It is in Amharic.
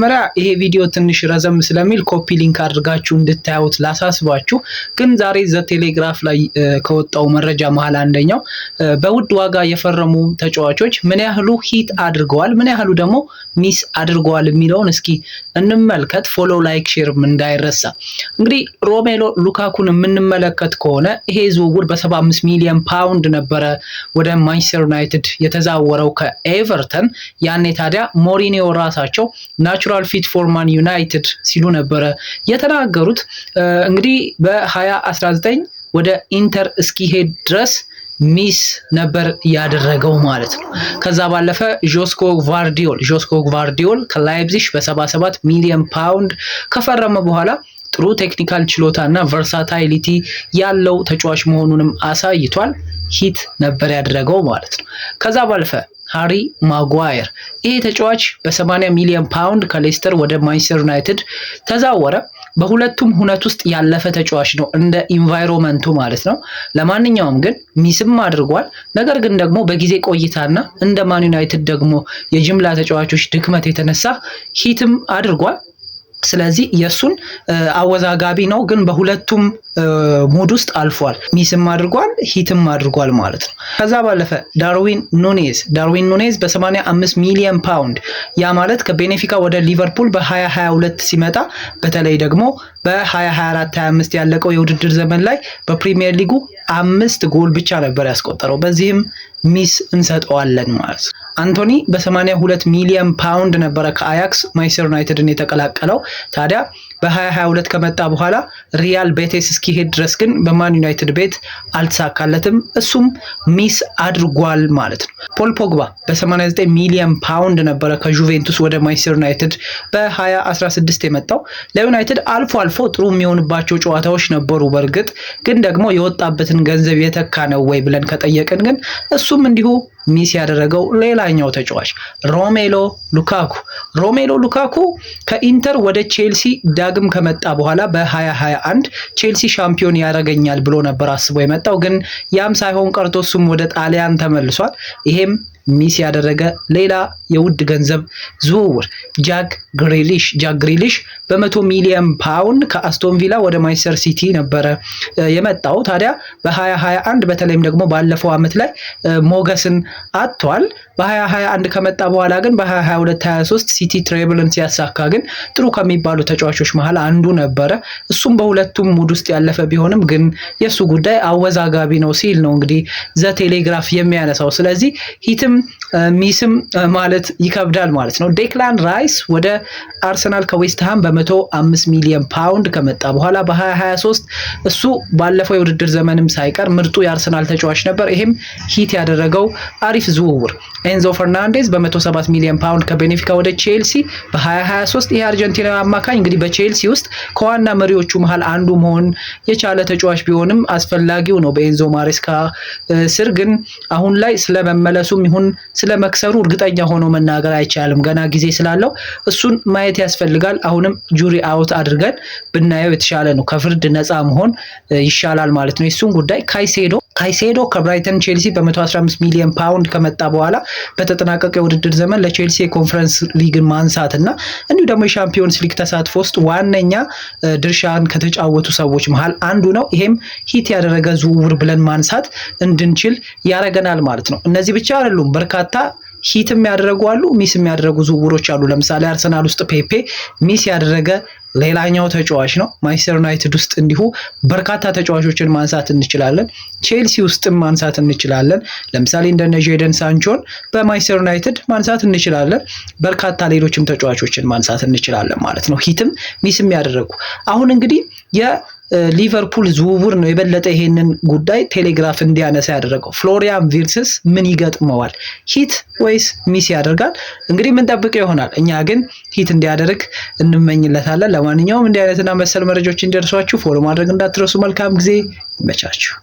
መጀመሪያ ይሄ ቪዲዮ ትንሽ ረዘም ስለሚል copy link አድርጋችሁ እንድታዩት ላሳስባችሁ። ግን ዛሬ ዘ ቴሌግራፍ ላይ ከወጣው መረጃ መሀል አንደኛው በውድ ዋጋ የፈረሙ ተጫዋቾች ምን ያህሉ hit አድርገዋል፣ ምን ያህሉ ደግሞ miss አድርገዋል የሚለውን እስኪ እንመልከት። Follow፣ like፣ share ም እንዳይረሳ። እንግዲህ ሮሜሎ ሉካኩን የምንመለከት ከሆነ ይሄ ዝውውር በ75 ሚሊዮን ፓውንድ ነበረ ወደ ማንቸስተር ዩናይትድ የተዛወረው ከኤቨርተን። ያኔ ታዲያ ሞሪኒዮ ራሳቸው "natural fit for Man United" ሲሉ ነበረ የተናገሩት። እንግዲህ በ2019 ወደ ኢንተር እስኪሄድ ድረስ miss ነበር ያደረገው ማለት ነው። ከዛ ባለፈ ጆስኮ ግቫርዲዮል ከላይፕዚሽ በ77 ሚሊዮን ፓውንድ ከፈረመ በኋላ ጥሩ technical ችሎታ እና versatility ያለው ተጫዋች መሆኑንም አሳይቷል። Hit ነበር ያደረገው ማለት ነው። ከዛ ባለፈ ሃሪ ማጓየር፣ ይሄ ተጫዋች በ80 ሚሊዮን ፓውንድ ከሌስተር ወደ ማንቸስተር ዩናይትድ ተዛወረ። በሁለቱም ሁነት ውስጥ ያለፈ ተጫዋች ነው፣ እንደ environment ኡ ማለት ነው። ለማንኛውም ግን miss ም አድርጓል። ነገር ግን ደግሞ በጊዜ ቆይታና እንደ ማን ዩናይትድ ደግሞ የጅምላ ተጫዋቾች ድክመት የተነሳ hit ም አድርጓል። ስለዚህ የእሱን አወዛጋቢ ነው፣ ግን በሁለቱም mood ውስጥ አልፏል። Miss ም አድርጓል፣ hit ም አድርጓል ማለት ነው። ከዛ ባለፈ ዳርዊን ኑኔዝ በ85 ሚሊዮን ፓውንድ፣ ያ ማለት ከቤኔፊካ ወደ ሊቨርፑል በ2022 ሲመጣ፣ በተለይ ደግሞ በ2024/25 ያለቀው የውድድር ዘመን ላይ በፕሪሚየር ሊጉ አምስት ጎል ብቻ ነበር ያስቆጠረው። በዚህም miss እንሰጠዋለን ማለት ነው። አንቶኒ በ82 ሚሊዮን ፓውንድ ነበረ ከአያክስ ማንቸስተር ዩናይትድን የተቀላቀለው። ታዲያ በ2022 ከመጣ በኋላ ሪያል ቤቴስ እስኪሄድ ድረስ ግን በማን ዩናይትድ ቤት አልተሳካለትም። እሱም miss አድርጓል ማለት ነው። ፖል ፖግባ በ89 ሚሊዮን ፓውንድ ነበረ ከጁቬንቱስ ወደ ማንቸስተር ዩናይትድ በ2016 የመጣው። ለዩናይትድ አልፎ አልፎ ጥሩ የሚሆንባቸው ጨዋታዎች ነበሩ። በእርግጥ ግን ደግሞ የወጣበትን ገንዘብ የተካ ነው ወይ ብለን ከጠየቅን ግን እሱም እንዲሁ miss ያደረገው ሌላኛው ተጫዋች ሮሜሎ ሉካኩ። ሮሜሎ ሉካኩ ከኢንተር ወደ ቼልሲ ዳግም ከመጣ በኋላ በ2021 ቼልሲ ሻምፒዮን ያደርገኛል ብሎ ነበር አስቦ የመጣው፣ ግን ያም ሳይሆን ቀርቶ እሱም ወደ ጣሊያን ተመልሷል። ይሄም miss ያደረገ ሌላ የውድ ገንዘብ ዝውውር። ጃክ ግሪሊሽ። ጃክ ግሪሊሽ በ100 ሚሊዮን ፓውንድ ከአስቶን ቪላ ወደ ማንቸስተር ሲቲ ነበረ የመጣው። ታዲያ በ2021፣ በተለይም ደግሞ ባለፈው ዓመት ላይ ሞገስን አጥቷል። በ2021 ከመጣ በኋላ ግን በ2022 23 ሲቲ treble ን ሲያሳካ ግን ጥሩ ከሚባሉ ተጫዋቾች መሀል አንዱ ነበረ። እሱም በሁለቱም mood ውስጥ ያለፈ ቢሆንም ግን የእሱ ጉዳይ አወዛጋቢ ነው ሲል ነው እንግዲህ ዘ ቴሌግራፍ የሚያነሳው። ስለዚህ hit ም miss ም ማለት ይከብዳል ማለት ነው። ዴክላን ራይስ ወደ አርሰናል ከዌስትሃም በ105 ሚሊዮን ፓውንድ ከመጣ በኋላ በ2023 እሱ ባለፈው የውድድር ዘመንም ሳይቀር ምርጡ የአርሰናል ተጫዋች ነበር። ይሄም hit ያደረገው አሪፍ ዝውውር። ኤንዞ ፈርናንዴዝ በ107 ሚሊዮን ፓውንድ ከቤኔፊካ ወደ ቼልሲ በ2023። ይሄ አርጀንቲናዊ አማካኝ እንግዲህ በቼልሲ ውስጥ ከዋና መሪዎቹ መሀል አንዱ መሆን የቻለ ተጫዋች ቢሆንም፣ አስፈላጊው ነው በኤንዞ ማሬስካ ስር፣ ግን አሁን ላይ ስለመመለሱም ይሁን ስለ መክሰሩ እርግጠኛ ሆኖ መናገር አይቻልም። ገና ጊዜ ስላለው እሱን ማየት ያስፈልጋል። አሁንም jury out አድርገን ብናየው የተሻለ ነው። ከፍርድ ነፃ መሆን ይሻላል ማለት ነው። የእሱን ጉዳይ። ካይሴዶ ከብራይተን ቼልሲ በ115 ሚሊዮን ፓውንድ ከመጣ በኋላ በተጠናቀቀ የውድድር ዘመን ለቼልሲ የኮንፈረንስ ሊግን ማንሳት እና እንዲሁ ደግሞ የሻምፒዮንስ ሊግ ተሳትፎ ውስጥ ዋነኛ ድርሻን ከተጫወቱ ሰዎች መሀል አንዱ ነው። ይሄም hit ያደረገ ዝውውር ብለን ማንሳት እንድንችል ያደርገናል ማለት ነው። እነዚህ ብቻ አይደሉም። በርካታ hit ም ያደረጉ አሉ፣ miss የሚያደረጉ ዝውውሮች አሉ። ለምሳሌ አርሰናል ውስጥ ፔፔ miss ያደረገ ሌላኛው ተጫዋች ነው። ማንቸስተር ዩናይትድ ውስጥ እንዲሁ በርካታ ተጫዋቾችን ማንሳት እንችላለን። ቼልሲ ውስጥም ማንሳት እንችላለን። ለምሳሌ እንደነ ጄደን ሳንቾን በማንቸስተር ዩናይትድ ማንሳት እንችላለን። በርካታ ሌሎችም ተጫዋቾችን ማንሳት እንችላለን ማለት ነው። Hit ም miss ም ያደረጉ። አሁን እንግዲህ ሊቨርፑል ዝውውር ነው የበለጠ ይሄንን ጉዳይ ቴሌግራፍ እንዲያነሳ ያደረገው። ፍሎሪያን ቪርትስ ምን ይገጥመዋል? Hit ወይስ miss ያደርጋል? እንግዲህ የምንጠብቀው ይሆናል። እኛ ግን hit እንዲያደርግ እንመኝለታለን። ለማንኛውም እንዲህ አይነትና መሰል መረጃዎች እንዲደርሷችሁ follow ማድረግ እንዳትረሱ። መልካም ጊዜ፣ ይመቻችሁ።